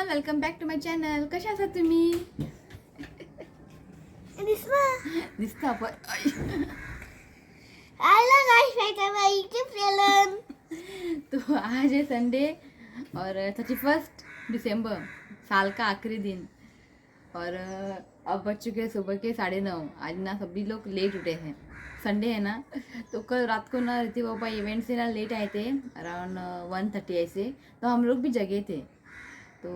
Everyone, welcome back to my channel. कसे आसात तुम्ही? दिसना. दिसता पण. Hello guys, welcome my YouTube channel. तो आज है संडे और 31 दिसंबर, साल का आखिरी दिन और अब बज चुके हैं सुबह के 9:30। आज ना सभी लोग लेट उठे हैं, संडे है ना। तो कल रात को ना ऋतिक पापा इवेंट से ना लेट आए थे, अराउंड 1:30 ऐसे, तो हम लोग भी जगे थे। तो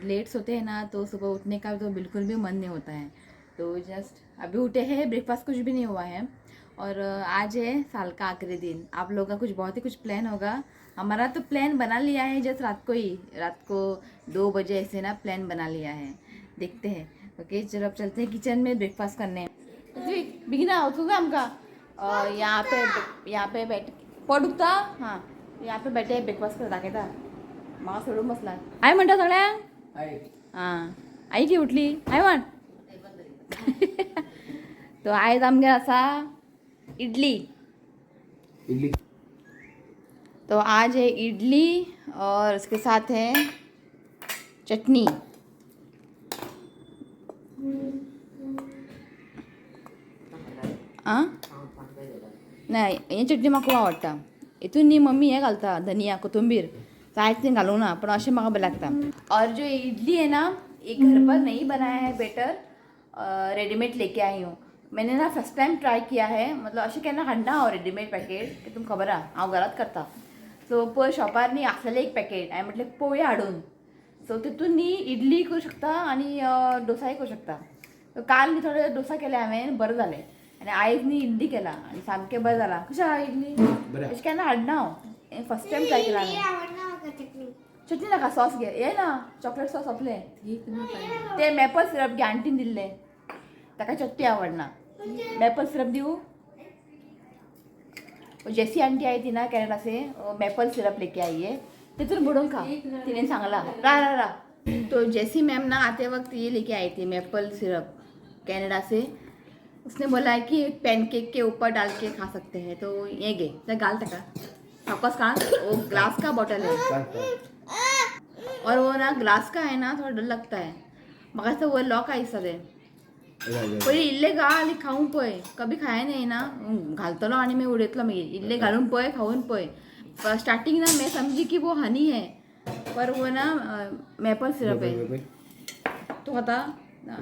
लेट सोते हैं ना तो सुबह उठने का तो बिल्कुल भी मन नहीं होता है। तो जस्ट अभी उठे हैं, ब्रेकफास्ट कुछ भी नहीं हुआ है और आज है साल का आखिरी दिन। आप लोगों का कुछ बहुत ही कुछ प्लान होगा। हमारा तो प्लान बना लिया है जस्ट रात को ही, रात को 2 बजे ऐसे ना प्लान बना लिया है। देखते हैं। ओके, चलो अब चलते हैं किचन में ब्रेकफास्ट करने। बिगिना होतो आमका यहाँ पे बैठ पोट दुखता। हां, यहाँ पे बैठे ब्रेकफास्ट करता दाखयता। म्हाका सोडून बसला। हाय म्हणटा सगळ्यांक। हां, आई की उठली। हाय म्हण। तो आयज आमगेर आसा इडली। इडली। तो आज है इडली और उसके साथ है चटनी। आ नाही, हे चटणी म्हाका खूब आवडटा। हितून न्ही मम्मी हें घालता, धनिया कोथिंबीर, कांयच न्ही घालूंक ना, पण अशें म्हाका बरें लागता। और जो इडली है ना, ये घर पर नहीं बनाया है, बेटर रेडीमेड लेके आई हूँ। मैंने ना फर्स्ट टाइम ट्राय किया है। मतलब अशें केन्ना हाडना हांव रेडीमेड पॅकेट की तुमकां खबर आहा, हांव घरात करता। सो पळय, शॉपार न्ही आसलेलें एक पॅकेट, हांवें म्हटलें पळोवया हाडून। सो तितून न्ही इडली करूं शकता आनी डोसाय करूं शकता। सो काल न्ही थोडे डोसा केले हांवें, बरें जालें आनी आयज न्ही इडली केला आनी सामकें बरें जालां। कशें आहा इडली? बरें. अशें केन्ना हाडना हांव, फर्स्ट टायम ट्राय केला हांवें। आवडना म्हाका चटणी. चटणी नाका, सॉस घे। हे ना चॉकलेट सॉस सोंपलें। ते मेपल सिरप घे, आंटीन दिल्लें। ताका चटणी आवडना, मेपल सिरप दिवं? वो जैसी आंटी आई थी ना कनाडा से, वो मेपल सिरप लेके आई है, तितून बुडोवन खा तिने सांगला। रा रा रा। तो जैसी मैम ना आते वक्त ये लेके आई थी मेपल सिरप कनाडा से। उसने बोला है कि पैनकेक के ऊपर डाल के खा सकते हैं। तो ये गे, तो गाल तका सावकाश खा। वो ग्लास का बॉटल है और वो ना ग्लास का है ना, थोड़ा डर लगता है मगर तो वो लॉक आई सगळे। पयलीं इल्ले घाल आनी खावून पळय। कभी खाया नाही ना, घालतलो आनी मागीर उडयतलो। मागीर इल्ले घालून पळय, खावून पळय। स्टार्टिंग ना मैं समझी कि वो हनी है, पर वो ना मेपल सिरप है। तू खाता ना?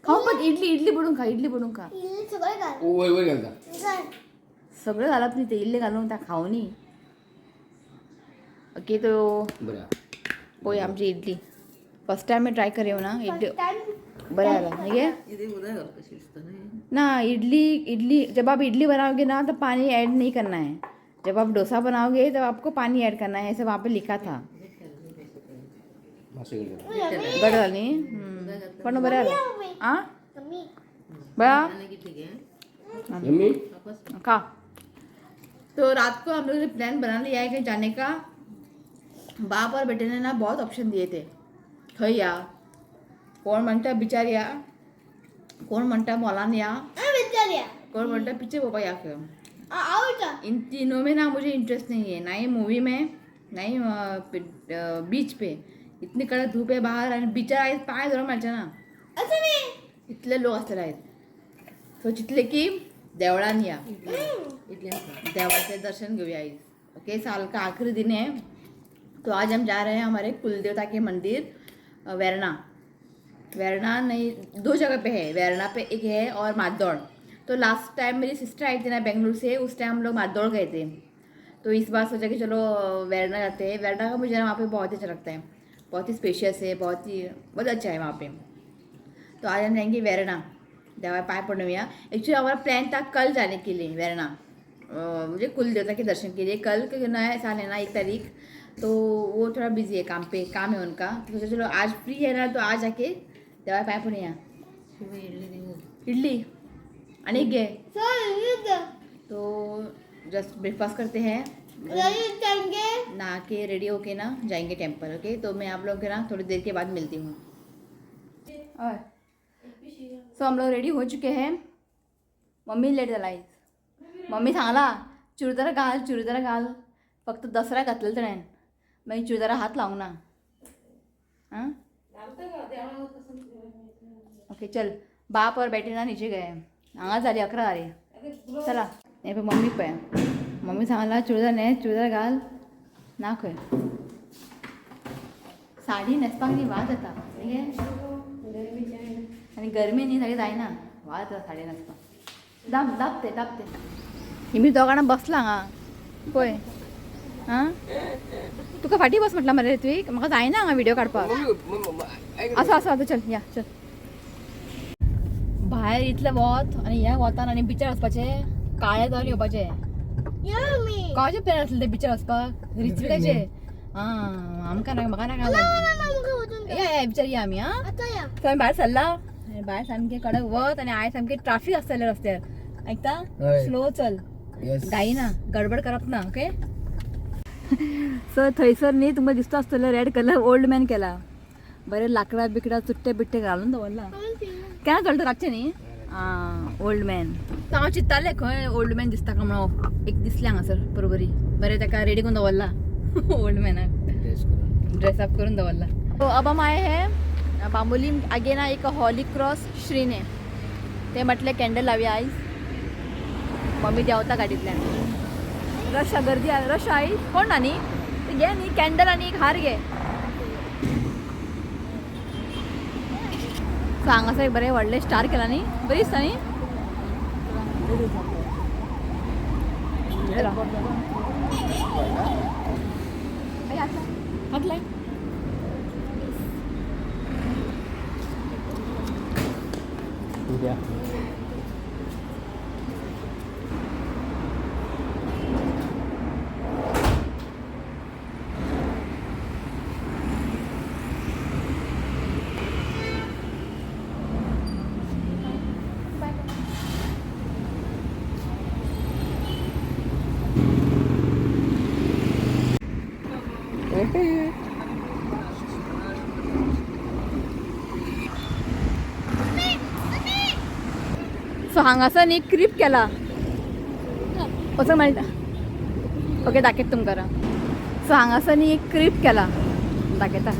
खाऊन पण इडली, इडली बुडून खा, इडली बुडून खा। इडली सगळं घाल. वर वर घालता. घाल. सगळं घालप न्ही ते, इल्ले घालून त्या खावनी। ओके, तो बरं. पळय आमची इडली। फर्स्ट टाइम मी ट्राय करूं ना इडली। First time. बरं आलं नाही गे ना। इडली, इडली जब आप इडली बनाओगे ना तो पानी ऐड नहीं करना है। जब आप डोसा बनाओगे तब आपको पानी ऐड करना है, ऐसे वहाँ पे लिखा था। मातशें घालता. बरं झालं न्ही? पण बरं आलं आ. मम्मी. बरं. मम्मी. खा। तो रात को हम लोगों ने प्लान बना लिया है कहीं जाने का। बाप और बेटे ने ना बहुत ऑप्शन दिए थे, खंय या, कोण म्हणटा बिचार या, कोण म्हणटा मॉलान या, विचारूया. कोण म्हणटा पिक्चर पळोवपाक या खंय। आवडता. इन तीनों में ना मुझे इंटरेस्ट नहीं है, ना ही मूवी में, ना ही बीच पे। इतनी कडक धूप आहे बाहेर आणि बिचार आहे, पाय धरून मेळचे ना। असं नाही. इतले लोक आसतले आहेत। सो चितले की देवळान या, देवाचे दर्शन घेऊया आज। ओके, साल का आखिरी दिन है तो आज हम जा रहे हैं हमारे कुल देवता के मंदिर वैरना। वैरना नहीं, दो जगह पे है, वैरना पे एक है और मादौड़। तो लास्ट टाइम मेरी सिस्टर आई थी ना बेंगलुरु से, उस टाइम हम लोग मादौड़ गए थे। तो इस बार सोचा कि चलो वैरना जाते हैं। वैरना का मुझे ना वहाँ पे बहुत ही अच्छा लगता है, बहुत ही स्पेशियस है, बहुत ही बहुत अच्छा है वहाँ पे। तो आज हम जाएंगे वैरना, देवा पाय पडूया। एक्चुअली हमारा प्लान था कल जाने के लिए वैरना, मुझे कुल देवता के दर्शन के लिए कल, क्योंकि नया साल है ना 1 तारीख, तो वो थोड़ा बिजी है, काम पे काम है उनका। तो सोचा चलो आज फ्री है ना तो आज जाके देवा पाय पडूया। इडली आणि घे। सर. तो जस्ट ब्रेकफास्ट करते हैं, जाएंगे. नहा के रेडी होके ना जाएंगे टेम्पल। ओके, तो मैं आप लोग के ना थोड़ी देर के बाद मिलती हूँ। और सो हम लोग रेडी हो चुके हैं। मम्मी लेट झाला। मम्मी सांगला चुडीदार घाल, चुडीदार घाल, फक्त दसरा घातलेलो ताणें, मागीर चुडीदारा हात लावंक ना। हाँ ओके चल. बाप और बेटे ना नीचे गए. हांगा जाली 11 जाली. चला हे पळय मम्मी पळय, मम्मी सांगला चुडीदार न्हेस, चुडीदार घाल ना खंय साडी न्हेसपाक न्ही वाज येता न्ही आनी गरमी न्ही सारकी जायना, वाज येता साडी न्हेसपाक. दाब दाबते दाबते ही दोगां जाणां बसला हांगा पळय. आं तुका फाटीं बस म्हटलां मरे ऋत्वीक, म्हाका जायना हांगा व्हिडिओ काडपाक. आसा आसा आतां चल या चल. भायर इतलें वत आनी ह्या वतान आनी बिचार वचपाचें, काळें जावन येवपाचें. कोणाचें प्लॅन आसलें तें बिचार वचपाक? ऋत्विकाचें. आं आमकां नाका, म्हाका नाका. या या बिचार या आमी. आं सो आमी भायर सरला, भायर सामकें कडक वत आनी आयज सामकें ट्राफीक आसतलें रस्त्यार. आयकता, स्लो चल, गायना गडबड करप ना. ओके सो थंयसर न्ही तुमकां दिसता आसतलें रेड कलर ओल्ड मॅन केला, बरें लाकडां बिकडां चुट्टे बिट्टे घालून दवरला. केन्ना चलता रातचें न्ही. आं ओल्ड मॅन. हांव चिंत्तालें खंय ओल्ड मॅन दिसता काय म्हणून, एक दिसलें हांगासर बरोबरी. बरें ताका रेडी करून दवरला ओल्ड मॅनाक, ड्रेसअप करून दवरला. तो अब हम आए हैं बांबोलीम आगे ना एक हॉली क्रॉस श्रीन आहे, ते म्हटलें कॅन्डल लावया आयज. मम्मी देंवता गाडींतल्यान. रश गर्दी रश आयज कोण ना न्ही. घे न्ही कॅन्डल आनी एक हार घे. सो हांगासर एक बरें व्हडलें स्टार केला न्ही, बरी दिसता न्ही. हात लाय. सो हांगासर न्ही क्रीप केला, वचूंक मेळटा. ओके दाखयता तुमकां. सो हांगासर न्ही एक क्रीप केला, दाखयता.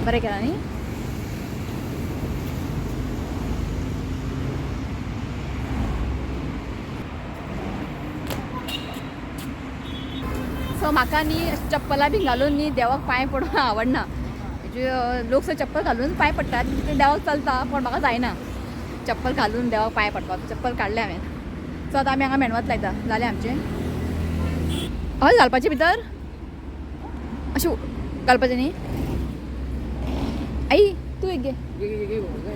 बरें केला न्ही. सो म्हाका न्ही चप्पलां बी घालून न्ही देवाक पांय पडूंक आवडना. लोक सो चप्पल घालून पांय पडटात ते देवाक चलता, पूण म्हाका जायना चप्पल घालून देवाक पांय पडपाक. चप्पल काडलें हांवें. सो आतां आमी हांगा मेणवात लायता, जालें आमचें. हय घालपाचें भितर अशें घालपाचें न्ही. आई तूं एक घे.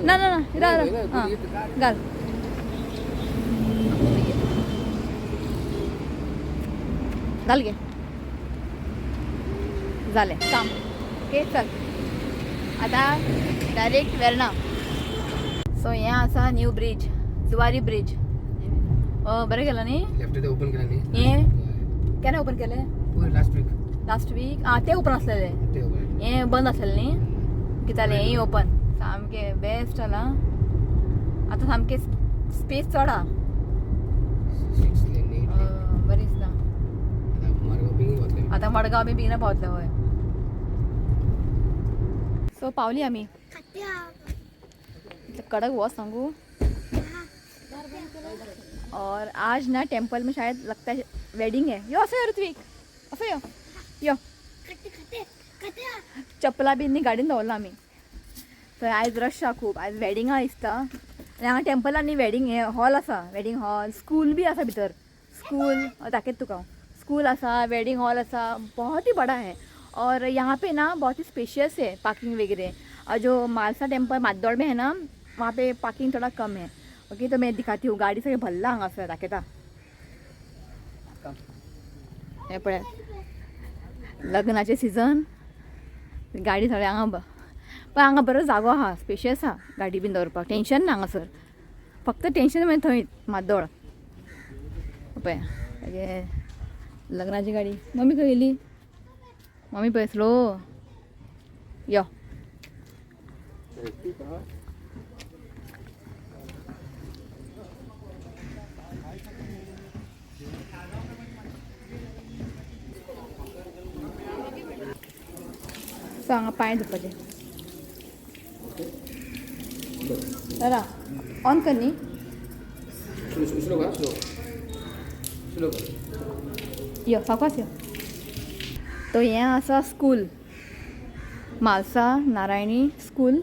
ना ना ना आं घाल. घाल घे, जालें काम. ओके चल आतां डायरेक्ट वेर्णा. सो हें आसा न्यू ब्रिज, जुवारी ब्रिज. बरें केलां न्ही ओपन केला न्ही. हें केन्ना ओपन केलें? Last week. Last week. आं तें ओपन आसलेलें, हें बंद आसलेलें न्ही. कितें जालें हेंय ओपन सामकें बेस्ट जालां आतां, सामकें स्पेस चड आहा. बरें दिसता आतां. मडगांव बी बेगीन पावतले. हय सो पावली आमी. कडक वत सांगू. और आज ना टेम्पल में शायद लगता है वेडिंग है. यो असो यो ऋत्विक, असो यो यो. चप्पलां बी न्ही गाडीन दवरला आमी. थंय आयज रश आहा खूब, आयज वेडिंगां दिसता. आनी हांगा टेम्पलान न्ही वेडिंग हें हॉल आसा, वेडिंग हॉल, स्कूल बी आसा भितर. स्कूल दाखयता तुका हांव. स्कूल आसा, वेडिंग हॉल आसा, बहुत ही बड़ा है. और यहाँ पे ना बहुत ही स्पेशियस है पार्किंग वगैरह. और जो मालसा टेम्पल माद्दोड में है ना, वहाँ पे पार्किंग थोड़ा कम है. ओके तो मैं दिखाती हूँ. गाडी सगळें भरला हांगासर, दाखयता. हें पळय लग्नाचें सिजन, गाडी सगळें हांगा. पण हांगा बरो जागो आहा, स्पेशियस आहा गाडी बीन दवरपाक, टेंशन ना हांगासर. फक्त टेंशन म्हणजे थंय माद्दोळ. पळय लग्नाची गाडी. मम्मी खंय गेली? मम्मी पळय स्लो यो. सो हांगा पांय धुवपाचे. दादा, ऑन कर न्ही. स्लो कर, स्लो स्लो कर. यो, सावकाश यो. तो हें आसा स्कूल, म्हालसा नारायणी स्कूल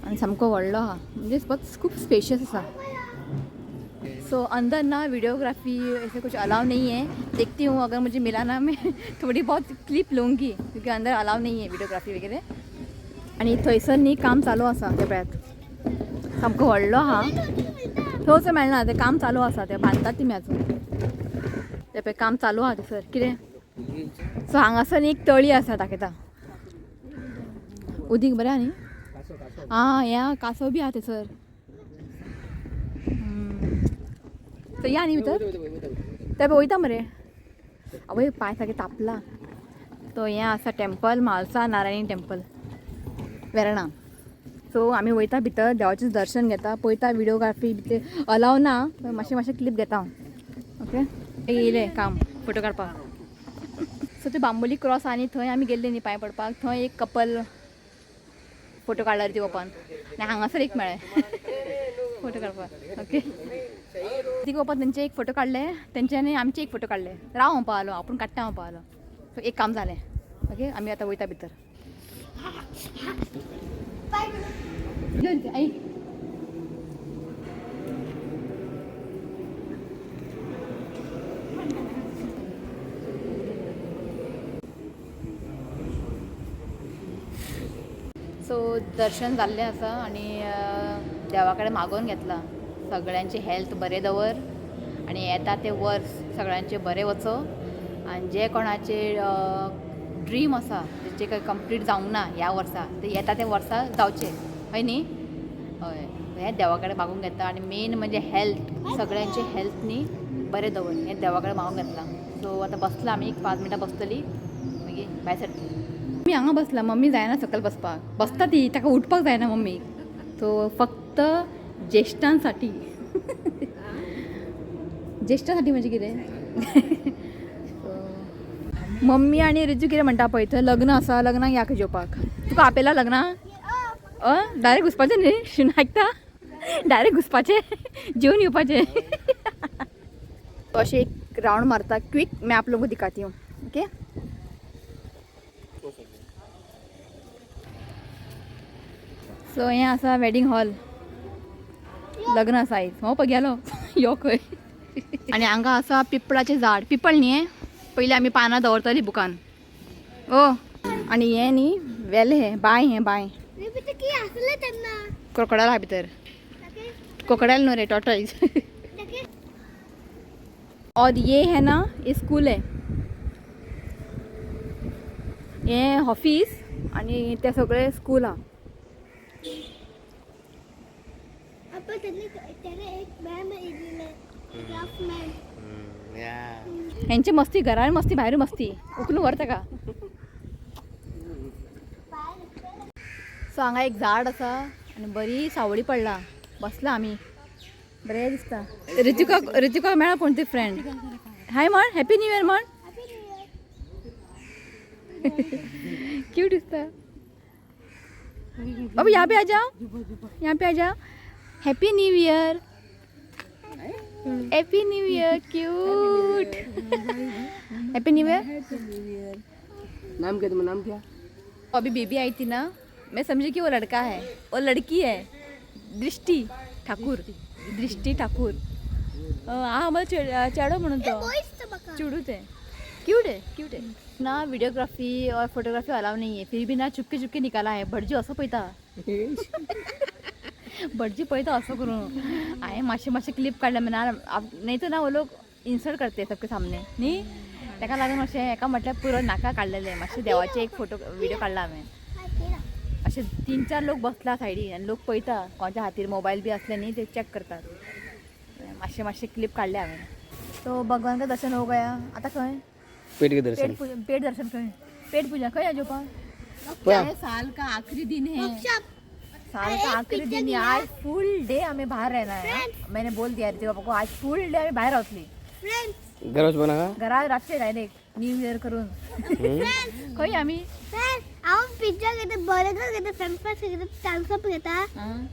आनी सामको व्हडलो आहा, म्हणजे खूब स्पेशियस आसा. सो अंदर ना वीडियोग्राफी ऐसे कुछ अलाउ नहीं है. देखती हूँ, अगर मुझे मिला ना, मैं थोड़ी बहुत क्लिप लूँगी, क्योंकि अंदर अलाउ नहीं है वीडियोग्राफी वगैरे. आनी थंयसर न्ही काम चालू आसा. ते पळयात, सामको व्हडलो आहा. थंयसर मेळना, तें काम चालू आसा, तें बांदतात तुमी अजून. ते पळय, काम चालू आहा थंयसर कितें. सो हांगासर न्ही एक तळी आसा, दाखयता. उदीक बरें आहा न्ही. आं, हें कासव बी आहा थंयसर. सो या न्ही भितर. ते पळय, वयता मरे. आवय, पांय सारके तापला. तो हें आसा temple, Mhalsa Narayani temple, Verna. So आमी वयता भितर, देवाचें दर्शन घेता, पळयता. विडियोग्राफी ते अलाव ना, पण मातशें मातशें क्लिप घेता हांव. ओके, येयलें काम फोटो काडपाक. सो ते बांबोली क्रॉस आनी थंय आमी गेल्ले न्ही पांय पडपाक, थंय एक कपल फोटो काडला ती पप्पान आनी हांगासर एक मेळ्ळें फोटो काडपाक. ओके, ती पप्पा तेंचे एक फोटो काडले तेंच्यानी आनी आमचे एक फोटो काडले. राव म्हणपा आलो, आपूण काडटा म्हणपा आलो. सो एक काम जालें. ओके, आमी आतां वयता भितर. घेवन आई. सो दर्शन जाल्लें आसा आनी देवा कडेन मागोवन घेतलां, सगळ्यांचे हेल्थ बरें दवर आनी येता तें वर्स सगळ्यांचें बरें वचो आनी जे कोणाचे ड्रीम आसा, तेचे काही कंप्लीट जावंक ना ह्या वर्सा, ते येता ते वर्सा जावचें. हय न्ही? हय, हें देवा कडेन मागून घेता. आनी मेन म्हणजे हेल्थ, सगळ्यांचे हेल्थ न्ही बरें दवर, हें देवा कडेन मागून घेतलां. सो आतां बसलां आमी, एक 5 मिनटां बसतलीं, मागीर भायर सरतलीं. मम्मी हांगा बसला. मम्मी जायना सकयल बसपाक. बसता ती, ताका उठपाक जायना मम्मी. सो फक्त ज्येष्ठांसाठी, ज्येष्ठासाठी म्हणजे कितें? मम्मी आनी रिजू कितें म्हणटा पळय, थंय लग्न आसा, लग्नाक या खंय जेवपाक. तुका आपयला लग्नाक? डायरेक्ट घुसपाचें न्ही. शिण आयकता, डायरेक्ट घुसपाचें, जेवन येवपाचें. अशें एक राउंड मारता क्विक, मैं आप लोगों को दिखाती हूँ. ओके, सो हें आसा वेडिंग हॉल. लग्न आसा आयज. हो पळय, गेलो यो खंय. आनी हांगा आसा पिपळाचें झाड. पिपळ न्ही हें, पयलीं आमी पानां दवरतालीं बुकान. ओ, आनी हें न्ही वेलें, हें बांय, हें बांय. की आसले तेन्ना. क्रोकडायल आहा भितर. क्रोकडायल न्हू रे, टॉर्टॉइज. और ये है ना, ये स्कूल है, हे ऑफिस आणि ते सगळे स्कूल आहा. आपण त्यांनी त्याने एक मॅम येयलेले, क्लास मॅम. हेंची मस्ती, घरान मस्ती, भायर मस्ती. उखलून व्हर ताका. सो हांगा एक झाड आसा आनी बरी सावळी पडला. बसला आमी, बरें दिसता. ऋतिका, ऋतिका मेळ्ळा कोण ती फ्रेंड. हाय म्हण, हॅपी न्यू इयर म्हण. Happy new year. क्यूट दिसता. अब यहाँ पे आ जाओ, यहाँ पे आ जाओ. Happy new year, happy new year. Cute. Happy new year. नाम क्या तुम्हारा? नाम क्या? अभी बेबी आई थी ना, मैं समझी कि वो लड़का है, वो लड़की है. दृष्टि ठाकूर, दृष्टि ठाकूर. हा मला चेडो म्हणून तो. बॉयज तो बघा. चिडूच है. क्यूट है, क्यूट है ना. वीडियोग्राफी और फोटोग्राफी अलाउ नहीं है, फिर भी ना चुपके चुपके निकाला है. भटजी असो पळयता, भटजी पळयता असो करून. हांवें मातशें मातशें क्लिप काडलें ना, नाही तर ना वो लोग इन्सल्ट करते सबके सामने न्ही. ताका लागून मातशें एका म्हटल्यार पुरो नाका काडलेलें. मातशें देवाचें एक फोटो व्हिडिओ काडला हांवें. अशे तीन चार लोक बसला सायडीन आनी लोक पळयता. कोणाच्या हातीर मोबायल बी असले न्ही, ते चॅक करतात. मातशें मातशें क्लिप काडले हांवें. तो भगवान का दर्शन हो गया. आता खंय? पेट के दर्शन. पेट पूजा, पेट दर्शन. खंय पेट पूजा? खंय जेवपाक? पळया. साल का आखिरी दिन है. वर्कशॉप. साल का आखिरी दिन है. आज फुल डे हमें बाहर रहना है. मैंने बोल दिया ऋतिक बाबा को, आज फुल डे आम्ही बाहेर रावतली. फ्रेंड्स. घराच बना. घरा रातचे डायरेक्ट न्यू इयर करून खंय आम्ही. फ्रेंड्स. पिझ्झा घेता, बर्गर घेता, फ्रेंच फ्राइज घेता, थम्स अप घेता.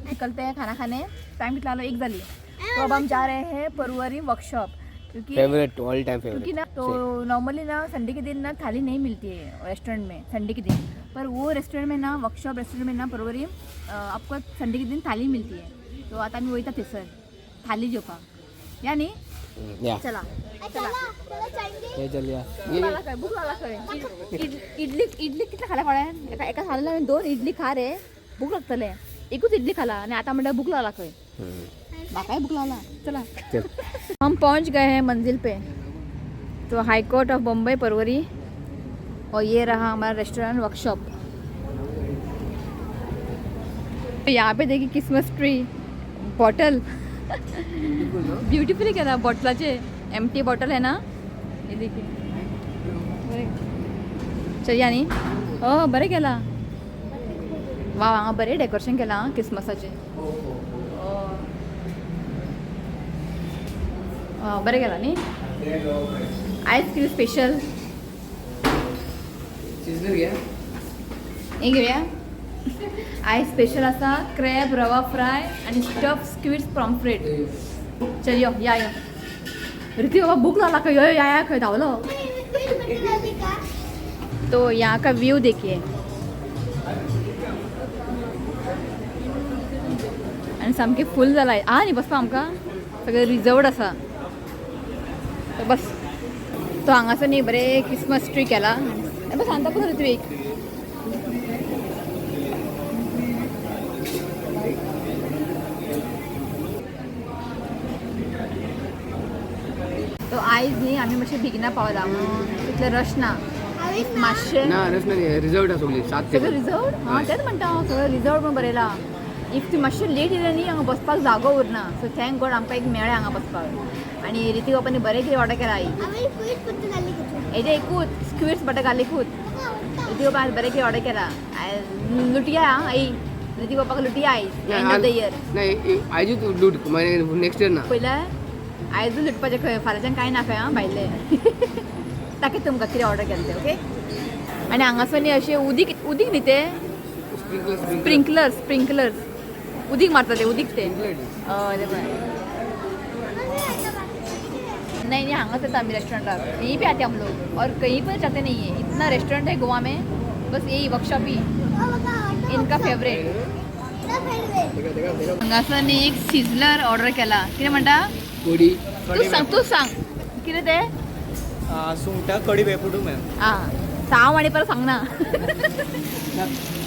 निकलते हैं खाना खाने. टाइम कितना लो? एक जाली. तो अब हम जा रहे हैं परवरी वर्कशॉप, क्योंकि फेवरेट, ऑल टाइम क्योंकि फेवरेट. ना तो नॉर्मली ना संडे के दिन ना थाली नहीं मिलती है रेस्टोरेंट में संडे के दिन, पर वो रेस्टोरेंट में ना, वर्कशॉप रेस्टोरेंट में ना परवरी आपको संडे के दिन थाली मिलती है. तो आता आमी वयता थंयसर थाली जेवपाक. या न्ही? या. चला. चला चला, चायनीज. हे चल या. भूक लागला खंय, भूक लागला खंय. इडली, इडली कितले खाल्या कोणें? एका एका खाल्ला हांवें, दोन इडली खा रे, भूक लागतले. एकूच इडली खाला आनी आतां म्हणल्यार भूक लागला खंय. म्हाकाय भूक लागला. चला. चल. हम पहुंच गए हैं मंजिल पे, तो high court of Bombay Porvorim, और ये रहा हमारा रेस्टोरेंट वर्कशॉप. यहाँ पे देखिए क्रिसमस ट्री बॉटल ब्युटिफुली केला बॉटलाचे. एम्प्टी बॉटल है ना, ये देखिए. बरें, चल या न्ही. हो, बरें केला. वा, हांगा बरें डेकोरेशन केलां आं क्रिसमसाचें. बरें केलां न्ही. Ice cream special. सिझलर घ्या. हें घेवया. आयज स्पेशल आसा क्रॅब रवा फ्राय आनी स्टफ स्क्विड्स पॉम्फ्रेट. चल यो, या यो. ऋतिक बाबा, भूक लागला खंय. यो यो, या या, खंय धांवलो? तो यहाँ का व्यू देखिए. आनी सामकें फूल जाला आ न्ही बसपा आमकां, सगळें रिजर्वड आसा. तो बस, तो हांगासर न्ही बरें क्रिसमस ट्री केला. बस, सांगता पळय ऋत्वीक. तो आयज न्ही आमी मातशें बेगिना पावला म्हणून तितलें रश ना मातशें. ना, रस नाही, रिझर्वड आसा सगळी 7 ते. सगळें रिजर्वड. हां, तेंच म्हणटा हांव, सगळें रिजर्वड म्हणून बरयलां. If ती मातशें लेट येयलें न्ही, हांगा बसपाक जागो उरना. सो thank God आमकां एक मेळ्ळें हांगा बसपाक. आनी ऋतिक बापांनी बरें कितें ऑर्डर केलां आई. हेजें एकूच स्क्विड्स बटर गार्लिकूच. ऋतिक बाबा बरें कितें ऑर्डर केलां. लुटया आई, ऋतिक बापाक लुटया आयज, एंड ऑफ the year. नाही, आयजूच लूट, नेक्स्ट इयर ना. पयलें आयजूच लुटपाचें खंय, फाल्यांच्यान कांय ना खंय. आं, भायलें ताकी तुमकां कितें ऑर्डर केलें तें. ओके, आनी हांगासर न्ही अशें उदीक, उदीक न्ही तें. स्प्रिंकलर. स्प्रिंकलर, स्प्रिंकलर्स, उदीक मारता ते, उदीक ते. हय, ते पळय. नहीं नहीं, हांगाच येता आमी रेस्टोरेंटाक, यहीं पे आते हम लोग और कहीं पर जाते नहीं है. इतना रेस्टोरेंट है गोवा में, बस यही वर्कशॉप ही इनका फेवरेट. हांगासर न्ही एक सिझलर ऑर्डर केला. कितें म्हणटा? कोडी. तूं सांग, तूं सांग कितें तें. सुंगटां कडी वेपुडू मॅम. आं, हांव आनी परत सांगना.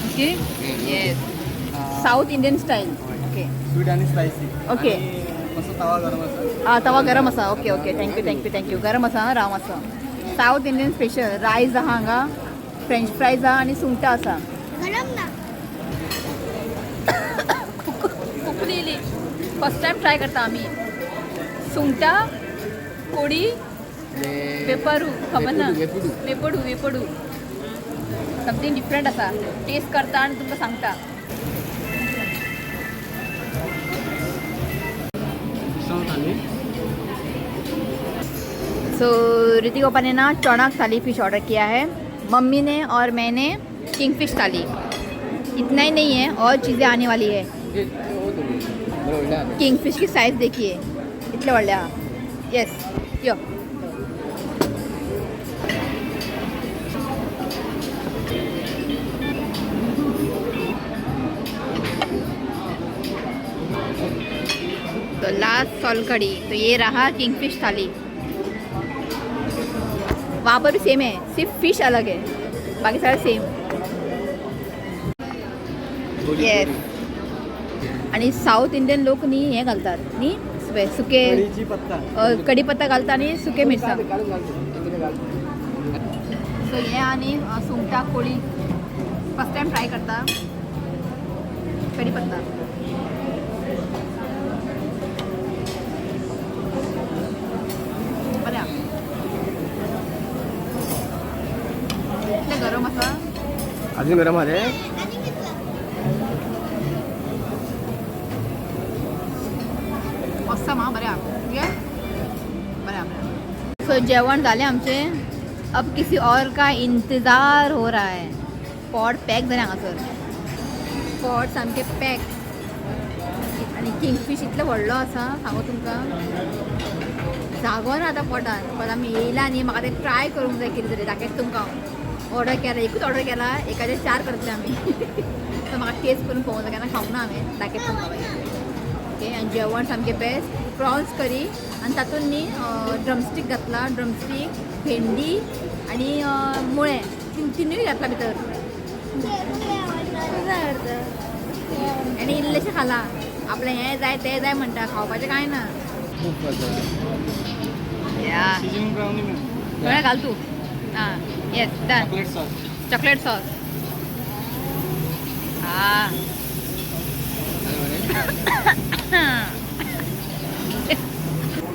Okay, yes, south Indian style. Okay. Sweet आनी स्पायसी. ओके. मातसो तवा गरम आसा. आं, तवा गरम आसा. Okay okay, thank you, thank you, thank you. गरम आसा राव मातसो. सावथ इंडियन स्पेशल रायस आहा हांगा, फ्रेंच फ्रायज आहा आनी सुंगटां आसा. गरम ना. खोकली येयली. फर्स्ट टायम ट्राय करता आमी सुंगटां कोडी पेपरू, खबर ना. वेपुडू. वेपडू, वेपडू, समथींग डिफरंट आसा. टेस्ट करता आनी तुमकां सांगता. थाली. सो ऋतिक पापा ने ना चणक थाली फिश ऑर्डर किया है, मम्मी ने और मैंने किंग फिश थाली. इतना ही नहीं है, और चीज़ें आने वाली है. बरोबर. किंग फिश की साइज देखिए, इतले व्हडले आहा. येस, यो. तो लास्ट सोल कड़ी. तो ये रहा किंग फिश थाली. वहाँ पर भी सेम है, सिर्फ फिश अलग है, बाकी सारा सेम. येस, आणि साऊथ इंडियन लोक न्ही हें घालतात न्ही, सुके कढीची पत्ता. कढीपत्ता घालता आनी सुके मिरसांग. काढून घाल. सो हें आनी सुंगटां कोळी फर्स्ट टायम ट्राय करता. कढीपत्ता बरें आहा. इतलें गरम आसा. अजून गरम आहे. आनी कितलो? ऑसम आं, बरें आहा. ओके, बरें आहा, बरें आहा. सो जेवण जालें आमचें. अब किसी और का इंतज़ार हो रहा है. पोट पॅक जालें हांगासर, पोट सामकें पॅक. आनी किंगफीश इतलो व्हडलो आसा, सांगू तुमकां, जागो ना आतां पोटान. पण आमी येयला न्ही, म्हाका तें ट्राय करूंक जाय कितें तरी. दाखयता तुमकां हांव. ऑर्डर केला, एकूच ऑर्डर केला, एकाचे 4 करतले आमी. सो म्हाका टेस्ट करून पळोवंक जाय, केन्ना खावंक ना हांवें, दाखयता तुमकां मागीर. ओके, आनी जेवण सामकें बेस्ट. प्रॉन्स करी आनी तातूंत न्ही ड्रमस्टीक घातला, ड्रमस्टीक, भेंडी आनी मुळे, तिनूय घातला भितर. आवडटा. आनी इल्लेशें खाला, आपलें हें जाय तें जाय म्हणटा, खावपाचें कांय ना. खूप मजा. या. सीजनिंग ब्राउनी में. थोडें घाल तूं. आं, yes, done. Chocolate sauce. Chocolate sauce. हा,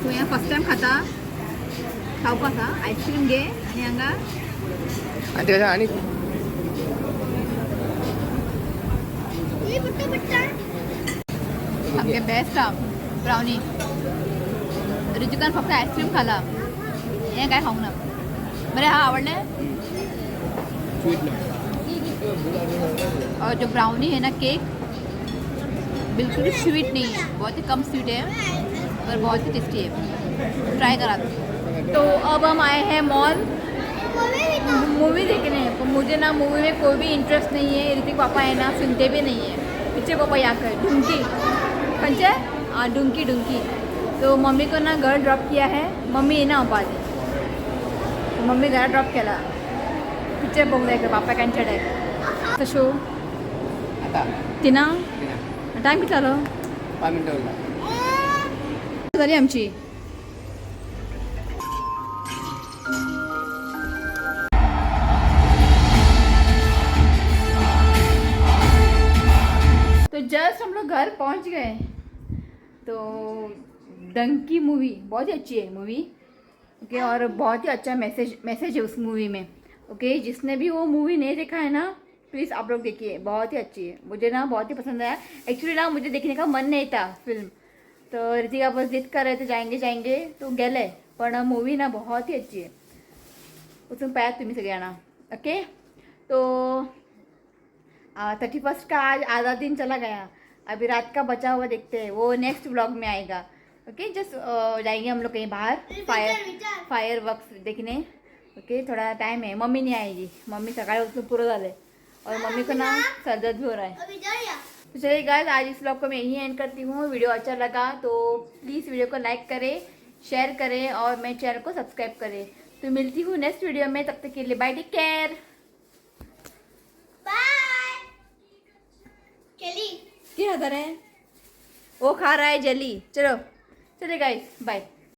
तूं हें फर्स्ट टायम खाता, खावपाक आसा. आयस्क्रीम घे आनी हांगा. आणि त्याच्या आणि बुट्टा बुट्टा. सामकें बेस्ट आहा ब्रावनी. ऋतिकान फक्त आयस्क्रीम खाला, हें कांय खावंक ना. बरें हा, आवडलें. स्वीट ना. और जो ब्राउनी है ना, केक बिल्कुल भी स्वीट नहीं है, बहुत ही कम स्वीट है और बहुत ही टेस्टी है. ट्राई करा. तो अब हम आए हैं मॉल मूवी देखने. पर मुझे ना मूवी में कोई भी इंटरेस्ट नहीं है. ऋतिक पापा है ना, सुनते भी नहीं है. पीछे पापा या कर डुंकी खंचे. हाँ, डुंकी डुंकी. तो मम्मी को ना घर ड्रॉप किया है. मम्मी येना पादी, तो मम्मी घरा ड्रॉप केला. पिक्चर पळोवंक जाय बापा कांच्याडे शो. आता. तिना टायम कितलो जालो? 5 मिनटं उरला. झाली आमची. तो जस्ट हम लोग घर पहुंच गए. तो डंकी मूवी बहुत ही अच्छी है मूवी. ओके, और बहुत ही अच्छा मैसेज मैसेज है उस मूवी में. ओके, जिसने भी वो मूवी नहीं देखा है ना, प्लीज़ आप लोग देखिए, बहुत ही अच्छी है. मुझे ना बहुत ही पसंद आया. एक्चुअली ना मुझे देखने का मन नहीं था फिल्म, तो ऋतिका बस जिद कर रहे थे, जाएंगे जाएंगे, तो गेले. पण मूवी ना बहुत ही अच्छी है. वचून पळयात तुम्ही सगळ्यांना. ओके, तो 31 का आज आधा दिन चला गया. अभी रात का बचा हुआ देखते हैं, वो नेक्स्ट व्लॉग में आएगा. ओके, जस्ट जाएंगे हम लोग कहीं बाहर फायर फायर वर्क्स देखने. ओके, थोड़ा टाइम है. मम्मी नहीं आएगी, मम्मी सकाळी उठून पुरं झाले और मम्मी को ना सर दर्द भी हो रहा है. अभी जाया. तो चलिए गाइस, आज इस व्लॉग को मैं यहीं एंड करती हूँ. वीडियो अच्छा लगा तो प्लीज़ वीडियो को लाइक करें, शेयर करें और मेरे चैनल को सब्सक्राइब करें. तो मिलती हूँ नेक्स्ट वीडियो में, तब तक के लिए बाय, टेक केयर. बाय चली. क्या खाता रहे? वो खा रहा है जेली. चलो चलिए गाइस, बाय.